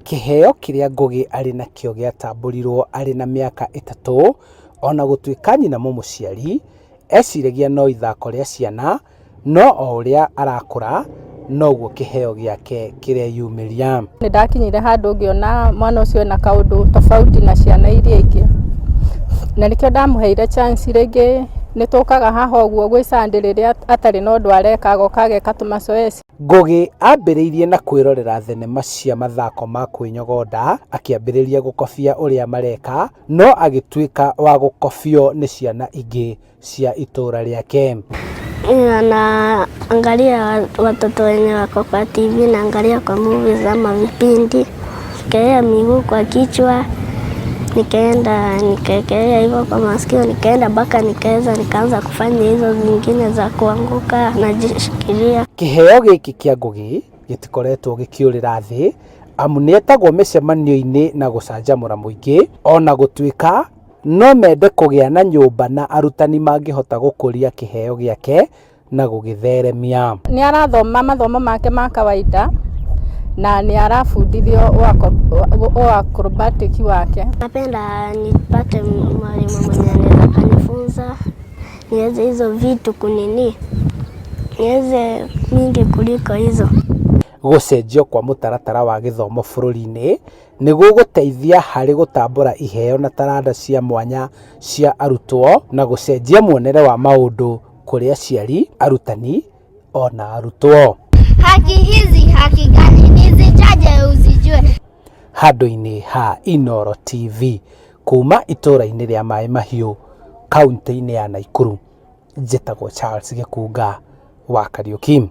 Kĩheo kĩrĩa Ngũgĩ arĩ nakĩo gĩatambũrirwo arĩ na mĩaka ĩtatũ, ona gũtuĩka nyina mũmũciari eciragia no ithako rĩa ciana, no o ũrĩa arakũra noguo kĩheo gĩake kĩreyumĩria. Nĩ ndakinyire handũ ngĩona mwana ũcio ena kaũndũ tofauti na ciana iria ingĩ, na nĩkĩo ndamũheire chance rĩngĩ nĩ tũkaga haha ũguo gwĩ Sunday rĩrĩa atarĩ na ũndũ areka agoka ageka tũmacoeci. Ngũgĩ ambĩrĩirie na kwĩrorera thenema cia mathako ma kwĩnyogonda, akĩambĩrĩria gũkobia ũrĩa mareka, no agĩtuĩka wa gũkobio nĩ ciana ingĩ cia itũra rĩake. Naangalia watoto wenye wako kwa TV, naangalia kwa movies ama vipindi, nikaeka miguu kwa kichwa, nikaenda nikaekelea hivyo kwa masikio, nikaenda mpaka nikaweza nikaanza kufanya hizo zingine za kuanguka najishikilia. Kĩheo gĩkĩ kĩa Ngũgĩ gĩtikoretwo gĩkĩũrĩra thĩ amu nĩetagwo mĩcemanio-inĩ na gũcanjamũra mũingĩ ona gũtuĩka no mende kũgĩa na nyũmba na arutani mangĩhota gũkũria kĩheo gĩake na gũgĩtheremia. Nĩ arathoma mathomo make ma kawaida na nĩ arabundithio acrobatic wake. Napenda nipate mwalimu mwenye anaweza akanifunza niweze hizo vitu kunini niweze mingi kuliko hizo. Gũcenjio kwa mũtaratara wa gĩthomo bũrũri-inĩ nĩ gũgũteithia harĩ gũtambũra iheo na taranda cia mwanya cia arutwo na gũcenjia muonere wa maũndũ kũrĩ aciari, arutani ona arutwo. Haki hizi haki gani nizitaje uzijue. Handũ-inĩ ha Inooro TV kuma itũra-inĩ rĩa Maĩ Mahiũ kaũntĩ-inĩ ya Naikuru, njĩtagwo Charles Gĩkunga wa Kariuki.